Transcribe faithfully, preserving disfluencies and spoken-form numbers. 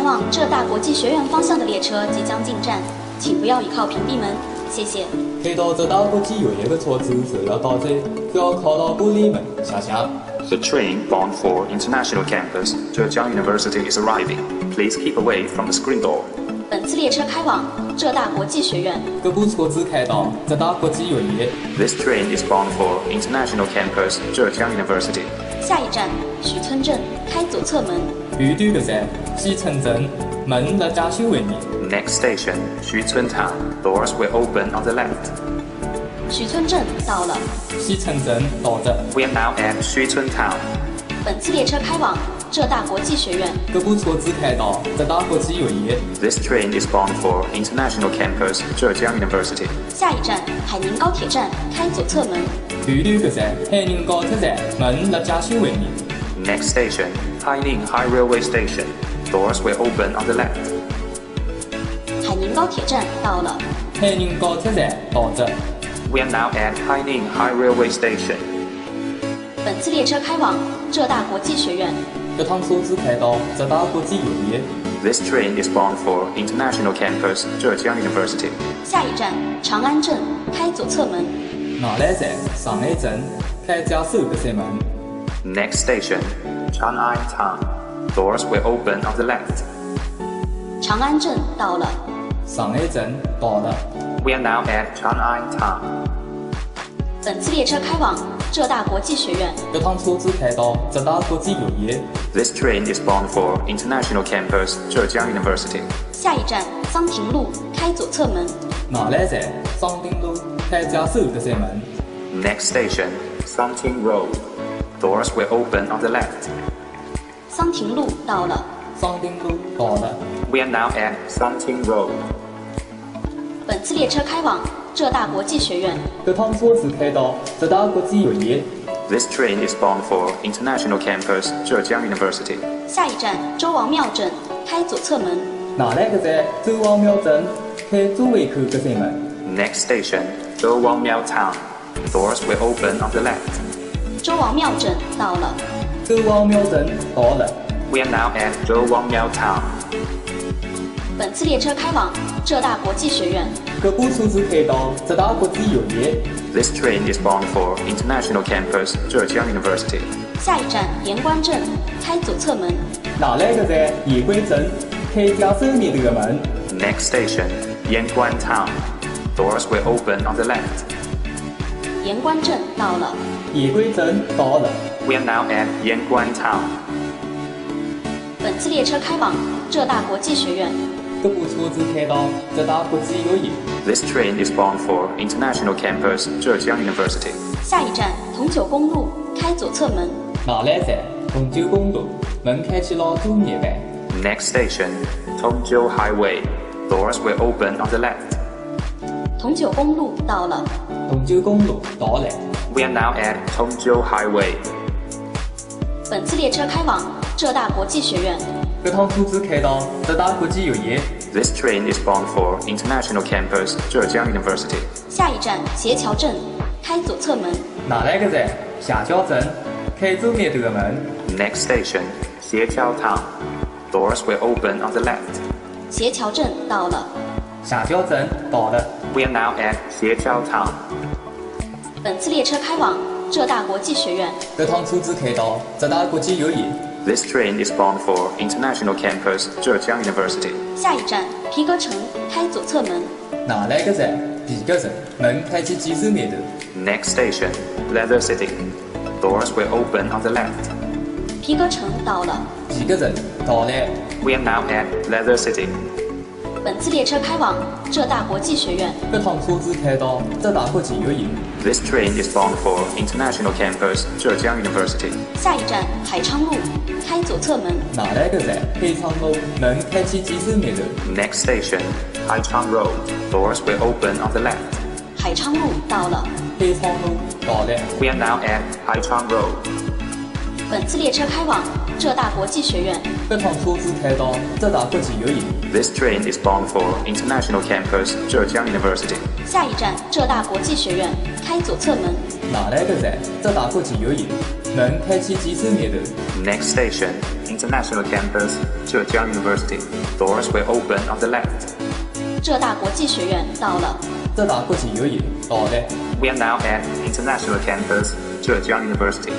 往浙大国际学院方向的列车即将进站，请不要倚靠屏蔽门，谢谢。开到浙大国际学院的车子就要到站，不要靠到玻璃门，谢谢。 The train bound for International Campus, Zhejiang University is arriving. Please keep away from the screen door. 本次列车开往浙大国际学院。搿部车子开到浙大国际学院。 This train is bound for International Campus, Zhejiang University. 下一站，徐村镇，开左侧门。后头个站，徐村镇，门辣介修为里。 Next station, Xuchun Town. Doors will open on the left. 徐村镇到了。徐村镇到了。 We are now at Xuchun Town. 本次列车开往浙大国际学院。搿部车子开到浙大国际学院。 This train is bound for International Campus, Zhejiang University. 下一站，海宁高铁站，开左侧门。后头个站，海宁高铁站，门辣介修为里。 Next station, Haining High Railway Station. Doors will open on the left. 海宁高铁站到了。海宁高铁站到了。 We are now at Haining High Railway Station. 本次列车开往浙大国际学院。搿趟车子开到浙大国际学院。 This train is bound for International Campus, Zhejiang University. 下一站，长安镇，开左侧门。下来站，长安镇，开介手个山门。 Next station, Chang'an Town. Doors will open on the left. 长安镇到了。长安镇到了。 We are now at Chang'an Town. 本次列车开往浙大国际学院。搿趟车子开到浙大国际学院。 This train is bound for International Campus, Zhejiang University. 下一站，桑亭路，开左侧门。下来站，桑亭路，开介手个山门。 Next station, Santing Road. Doors will open on the left. 桑亭路到了。桑亭路到了。 We are now at Santing Road. 本次列车开往浙大国际学院。搿趟车子开到浙大国际学院。 This train is bound for International Campus, Zhejiang University. 下一站，周王庙镇，开左侧门。下来个站，周王庙镇，开左回口个山门。 Next station, Zhouwangmiao Town. Doors will open on the left. 周王庙镇到了。周王庙镇到了。 We are now at Zhouwangmiao Town. 本次列车开往浙大国际学院。搿部车子开到浙大国际学院。 This train is bound for International Campus, Zhejiang University. 下一站，盐官镇，开左侧门。下来个站，盐官镇，开介手面头个门。 Next station, Yanguan Town. Doors will open on the left. 盐官镇到了。盐官镇到了。 We are now at Yanguan Town. 本次列车开往浙大国际学院。搿部车子开到浙大国际学院。 This train is bound for International Campus, Zhejiang University. 下一站，铜九公路，开左侧门。下来站，铜九公路，门开起了左面板。 Next station, Tongjiu Highway. Doors will open on the left. 铜九公路到了。铜九公路到了。 We are now at Tongjiu Highway. 本次列车开往浙大国际学院。搿趟车子开到浙大国际学院。 This train is bound for International Campus, Zhejiang University. 下一站，斜桥镇，开左侧门。下来个站，斜桥镇，开左面头个门。 Next station, Xiaqiao Town. Doors will open on the left. 斜桥镇到了。斜桥镇到了。 We are now at Xiaqiao Town. 本次列车开往浙大国际学院。搿趟车子开到浙大国际学院。 This train is bound for International Campus, Zhejiang University. 下一站，皮革城，开左侧门。下来个站，皮革城，门开起介手面头。 Next station, Leather City. Doors will open on the left. 皮革城到了。皮革城到了。 We are now at Leather City. 本次列车开往浙大国际学院。搿趟车子开到浙大国际学院。 This train is bound for International Campus, Zhejiang University. 下一站，海昌路，开左侧门。下来个站，海昌路，门开起介手面头。 Next station, Haichang Road. Doors will open on the left. 海昌路到了。海昌路到了。 We are now at Haichang Road. 本次列车开往浙大国际学院。搿趟车子开到浙大国际学院。 This train is bound for International Campus, Zhejiang University. 下一站，浙大国际学院，开左侧门。下来个站，浙大国际学院，门开启几十米头。 Next station, International Campus, Zhejiang University. Doors will open on the left. 浙大国际学院到了。浙大国际学院到了。 We are now at International Campus, Zhejiang University.